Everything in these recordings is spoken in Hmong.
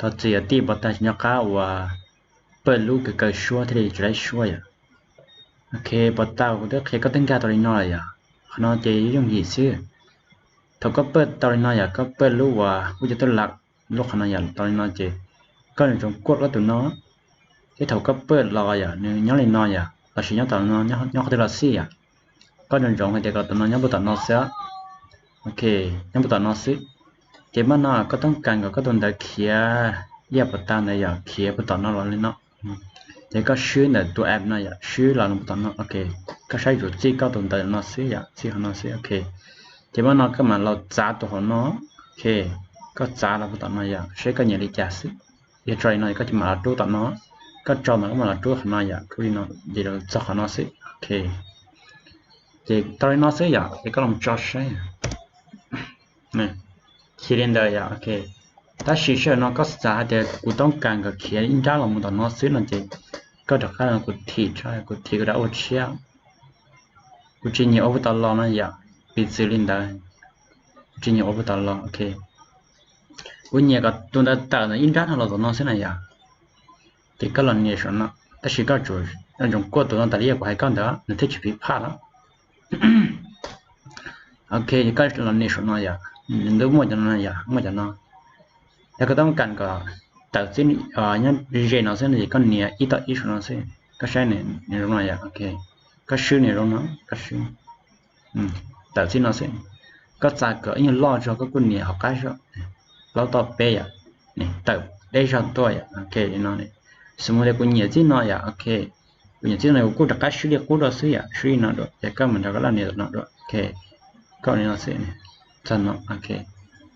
Thov txim yom, tij pov tag tsis nco qab uas pawj lub kawg kaw suab thiaj li tsis laib suab yom. Ok, pov tag kuv twb qhia koj twb nkag tau li no lawm yom. Qhov no ces yooj yim xwb. Thaum koj pawj tau li no yom, koj pawj lub uas kuj cov tuj lam lub qhov no yom, tau li no ces koj nco ntsoov kuaj koj tus no. Thiab thaum koj pawj los yom, nws nyob li no yom, los sis nyob tom no, nyob qhov twg los xij yom, koj nco ntsoov hais tias kom tus no nyob puag tom no xwb. Ok, nyob puag tom no xwb. Ces maj no koj toob kas kom koj tus ntawv khiav ib yam pov tag ntawd yom, khiav puag tom no los li no. Ces koj swb ntawm tus app no yom, swb los puag tom no. Ok, koj saib tsuas txij koj tus ntawv no xwb yom, txij qhov no xwb. Ok, ces maj no koj mam los txav tus hauv no. Ok, koj txav los puag tom no yom, seb koj nyiam li cas xwb. Yog tso li no koj mam los rub tom no, koj tso ntawd koj mam los rub qhov no yom, rub li no ces los txog qhov no xwb. Ok, ces tau li no xwb yom, ces koj los tso saib. Khiav li ntawd yom. Ok, tab sis sij hawm no koj xav hais tias kuv toob kas kom khiav ib nrab los mus tom no xwb no ces koj rov qab los kuv thim, kuv thim kuv rov ua tshiab. Kuv tsis nyiam ua puag tom los no yom, piv txwv li ntawd. Kuv tsis nyiam ua puag tom los. Ok, kuv nyiam kom tus ntawd tawm ntawm ib nrab no los tom no xwb na yom. Ces koj los nias saum no, tab sis koj tsuas ntsoov kuaj tus no tas li yam kuv hais koj ntawd nws thiaj tsis piv phaj lawm. Ok, koj los nias saum no yom, nws twb muaj cov no yom, muaj cov no. Yog koj toob kas kom tawm txij nyob ze no xwb no ces koj nias ib tog ib saum no xwb, koj saib nias zoo no yom. Ok, koj swb nias zoo no, koj swb tawm txij no xwb. Koj xav kom ib nyuag loj zog koj kuj nias hauv qab zog, plaub toj peb yom, tawm deb zog tuaj yom. Ok, li no, xws mus tias kuv nyiam txij no yom. Ok, kuv nyiam txij no kuv kuj rov qab swb li qub dua xwb yom, swb li no dua ces koj mam nrog koj laj nias no dua. Ok, koj li no xwb, txog no. Ok,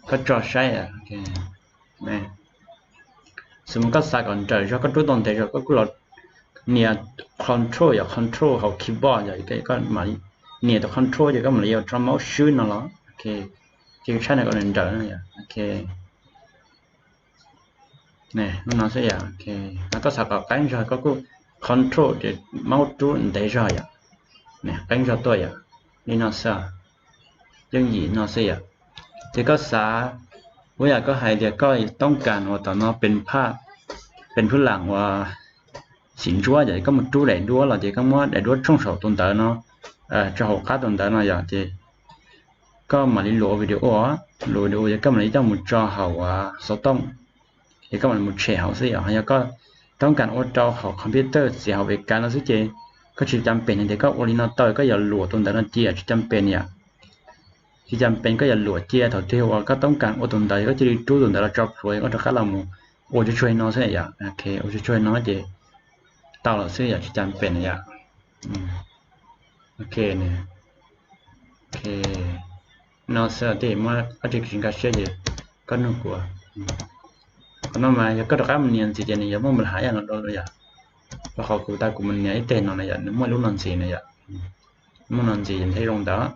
koj tso saib yom. Xws mus koj xav kom nrawm zog koj rub tau ntev zog koj kuj los nias control yom, control hauv keyboard yom, koj nias tus control ces koj mam li yuav rau mouse swb no los. Ok, ces kuv tshaib no kom nws nrawm no yom. Ok, no xwb yom. Ok, koj xav kom qeeb zog koj kuj control ces mouse rub ntev zog yom, qeeb zog tuaj yom. Li no xwb, yooj yim no xwb yom. Ces koj xav, ua yam koj hais tias koj toob kas uas tom no pes phaj, pes phaj lam uas xim ntsuab yom, koj mus rub daim duab los ces koj muab daim duab tshooj saum tus ntawv no, tso hauv qab tus ntawv no yom, ces koj mam li luam video, luam video ces koj mam li coj mus tso hauv xov tooj, ces koj mam li mus tshem hauv xwb yom. Ho yog koj toob kas ua rau hauv computer txiav hauv pes kas no xwb ces koj tsis cam pem tias koj ua li no tau, koj yuav luam tus ntawv no cia, tsis cam pem yom. Tsis cam pem, koj yuav luam cia thaum twg uas koj toob kas ua tus ntawv koj cia li rub tus ntawv los tso plhuav koj rov qab los mus ua tsuag tsuag li no xwb yom. Ok, ua tsuag tsuag li no ces tau lawm xwb yom, tsis cam pem yom. Ok, ok, no xwb tej muab dab tsi tsis nkag siab ces koj nug kuv. Qhov no mas yog koj rov qab mus nias ntxiv ces nws yuav muaj mus hais yam no dua yom. Rau qhov kuv tau kuv mus nias ib teg no na yom, nws muaj lub no ntxiv na yom. Muaj no ntxiv thiaj zoo ntawd.